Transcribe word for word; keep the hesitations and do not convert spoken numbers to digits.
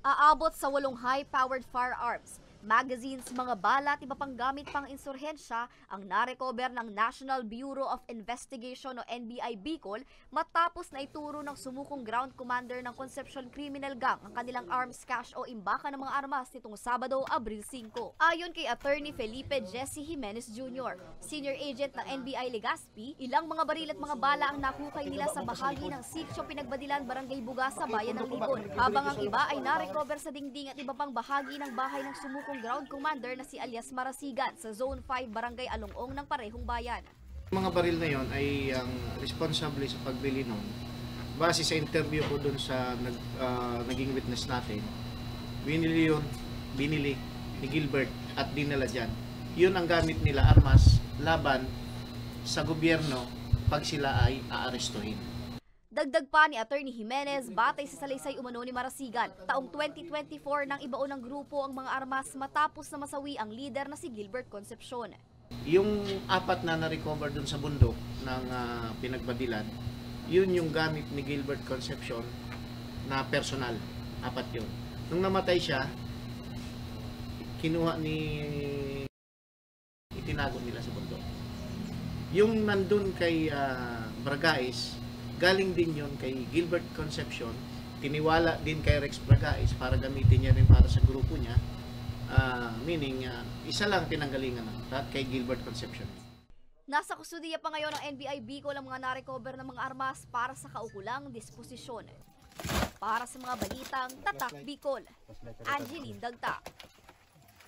Aabot sa walong high-powered firearms, magazines, mga bala at iba pang gamit pang insurhensya ang narecover ng National Bureau of Investigation o N B I Bicol matapos na ituro ng sumukong ground commander ng Concepcion Criminal Gang ang kanilang arms cache o imbaka ng mga armas nitong Sabado, Abril singko. Ayon kay Attorney Felipe Jesse Jimenez Junior, Senior Agent ng N B I Legazpi, ilang mga baril at mga bala ang nahukay nila sa bahagi ng Sitio Pinagbadilan, Barangay Buga sa Bayan ng Libon, habang ang iba ay narecover sa dingding at iba pang bahagi ng bahay ng sumukong ground commander na si alias Marasigan sa Zone five, Barangay Along-ong ng parehong bayan. Mga baril na yon ay ang responsable sa pagbili nun. Base sa interview ko dun sa nag, ah, naging witness natin, binili yun, binili ni Gilbert at dinala dyan. Yun ang gamit nila armas laban sa gobyerno pag sila ay aarestuhin. Dagdag pa ni Attorney Jimenez, batay sa salaysay umano ni Marasigan, taong twenty twenty-four nang ibaon ng grupo ang mga armas matapos na masawi ang lider na si Gilbert Concepcion. Yung apat na na-recover dun sa bundok ng ah, Pinagbadilan, yun yung gamit ni Gilbert Concepcion na personal. Apat yun. Nung namatay siya, kinuha ni itinago nila sa bundok. Yung nandun kay ah, Bragais, galing din yun kay Gilbert Concepcion, tiniwala din kay Rex Bragais para gamitin niya rin para sa grupo niya. Ah, meaning, ah, isa lang pinanggalingan ng lahat kay Gilbert Concepcion. Nasa kustodiya pa ngayon ng N B I Bicol ang mga narecover na mga armas para sa kaukulang disposisyon. Para sa mga balitang Tatak Bicol, Angeline Dagta.